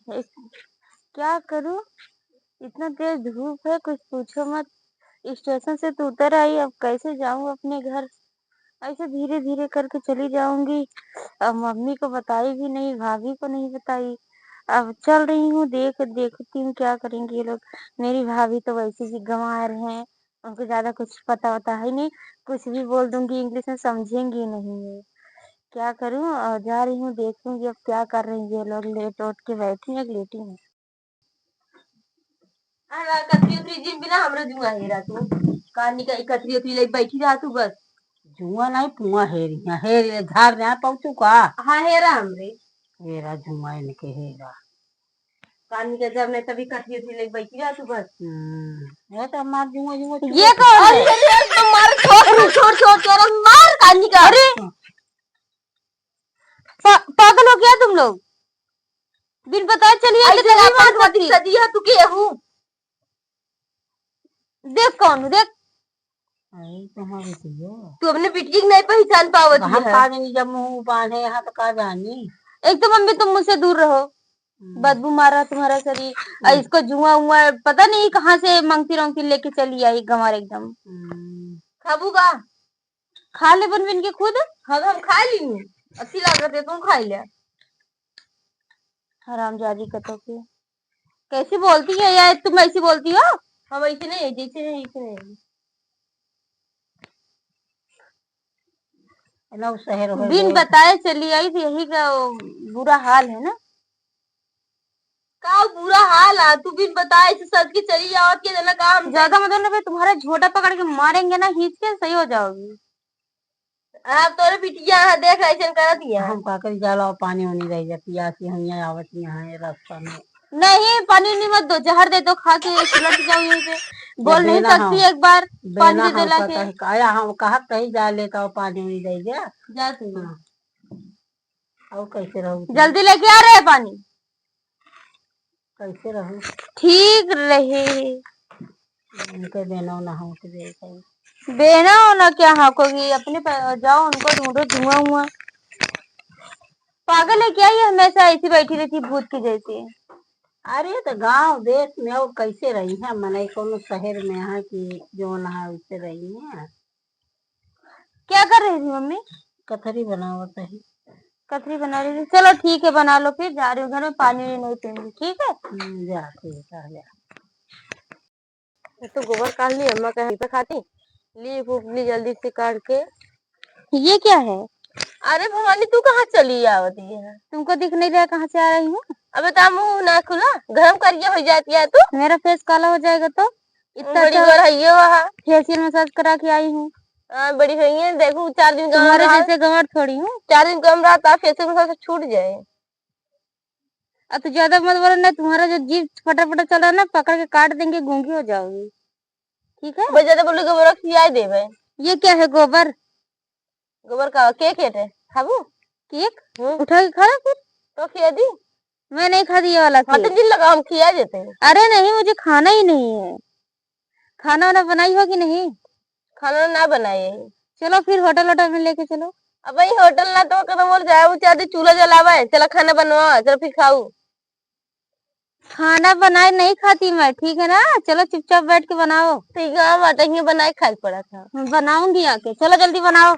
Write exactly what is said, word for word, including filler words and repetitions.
क्या करूँ, इतना तेज धूप है, कुछ पूछो मत। स्टेशन से तो उतर आई, अब कैसे जाऊँ अपने घर? ऐसे धीरे धीरे करके चली जाऊंगी। अब मम्मी को बताई भी नहीं, भाभी को नहीं बताई। अब चल रही हूँ, देख, देखती हूँ क्या करेंगी ये लोग। मेरी भाभी तो वैसे ही गंवार हैं, उनको ज्यादा कुछ पता वता है नहीं, कुछ भी बोल दूंगी इंग्लिश में, समझेंगी नहीं ये। क्या करूँ, और जा रही हूँ, देखूंगी अब क्या कर रही है ये लोग, लेट ओट के बैठी है, लेटी है। अरे कथरी उथरी जिन बिना हमरो जुआ हेरा तू। कानी का कथरी उथरी ले बैठी रहा तू बस। जुआ नहीं, पुआ हेरी है, हेरी ले झाड़ दे, हाँ, पहुँचू का? हाँ, हेरा हमरे। हेरा जुआ इनके हेरा। कानी का जब नहीं तभी कथरी उथरी ले बैठी रहा तू बस। हम्म, ये तो हमार जुआ, जुआ ये चुआ कौन अरे, है? अरे, अरे, मार, छोड़, छोड़, छोड़, छोड़, छोड़, मार कानी का। अरे, पा-, पागल हो गया तुम लोग? बिन बताए चलिए ऐसे तो नहीं अपन मार पति सकती। सदिया तू के हूँ। देख कौन, देख। आई तो हमारी बिटिया। तू अपने बिटिया के नहीं पहचान पावत हम है। का जानी जब मुंह बांधे यहाँ तो का जानी। एक तो मम्मी तुम मुझसे दूर रहो, हम्म। बदबू मार रहा तुम्हारा शरीर। और हम्म। इसको जुआ उआ पता नहीं कहाँ से मांगती रोंगती लेके चली आई गंवार एकदम। हम्म। खाबू का? खा ले बन बन के खुद। हाँ, तो हम खा ली। अच्छी लागत है, तुम खा ले। हरामजादी कतो के। कैसी बोलती है यार, तुम ऐसी बोलती हो? हम ऐसे नहीं है, जैसे है, ऐसे नहीं है। ना, उ शहर हो बिन गए। बताए चली आई, तो यही का बुरा हाल है ना। का बुरा हाल आ? तू बिन बताए से सज के चली आवत के जना का हम ज्यादा मत बोलना बे, तुम्हारा झोटा पकड़ के मारेंगे ना, खींच के सही हो जाओगी। अब तोरे बिटिया है, देख ऐसन करत ही है। हम का करी, जा लाओ पानी वानी रह जा, पियासी हम यहाँ आवत ही यहाँ है रास्ता में। नहीं, पानी नहीं मत दो, जहर दे दो, खा के सुलट जाओ यहीं पे। बोल नहीं सकती एक बार, पानी दे देला के। काया हम कहा कहीं जा लेता हो पानी वानी रह जा। जा तू। हाँ। और कैसे रहू? जल्दी लेके आ रहे हैं पानी। कैसे रहू? ठीक रहे। उनके बेनो ना हो के दे पाई। बेना होना क्या हाँकोगी? अपने प-, जाओ उनको ढूंढो धुआं हुआ। पागल है क्या ये? हमेशा ऐसी बैठी रहती भूत की जैसी। अरे तो गांव देश में और कैसे रही है मनई, कोनो शहर में है कि जो ना है वैसे रही है। क्या कर रही थी मम्मी? कथरी बनावत रही। कथरी बना रही थी। चलो ठीक है, बना लो फिर, जा रही हूँ घर में, पानी भी नहीं पीऊंगी, ठीक है? हम्म, जा, ठीक है, जा। ये तो गोबर काट ली, अम्मा का हिस्सा खाती, ली फूक ली जल्दी से काट के। ये क्या है? अरे भवानी, तू कहाँ चली आवती है? तुमको दिख नहीं रहा कहाँ से आ रही हूँ? अबे तो मुंह ना खुला, गरम करिया हो जाती है तू। मेरा फेस काला हो जाएगा तो? इतना बड़ी अच्छा गोर है ये वहाँ। फेशियल मसाज करा के आई हूँ। हाँ, बड़ी हुई है, देखो चार दिन तुम्हारे जैसे गंवार थोड़ी हूँ। चार दिन कम रहा, फेशियल मसाज से छूट जाए। अब तो ज्यादा मत बोलो ना, तुम्हारा जो जीभ फटा फटा चल रहा है ना, पकड़ के काट देंगे, गूंगी हो जाओगी। ठीक है? बस ज्यादा बोलोगे, गोबर खिया देबे। ये क्या है गोबर? गोबर का केक है, खाबू? केक? हम्म। उठा के खा लो फिर। तो खिया दी। मैं नहीं खाती ये वाला केक। मटन जिन लगा, हम खिया देते हैं। अरे नहीं, मुझे खाना ही नहीं है। खाना वाना बनाई हो कि नहीं? खाना ना बनाए। चलो फिर होटल वोटल में लेके चलो। अब भाई होटल ना तो कदम और जाए, वो चाहते चूल्हा जलावे, चला खाना बनवा, चलो फिर खाऊ। खाना बनाए नहीं खाती मैं, ठीक है ना? चलो चुपचाप बैठ के बनाओ। ठीक है, हम आते ही बनाए खाए पड़ा था। बनाऊंगी आके, चलो जल्दी बनाओ।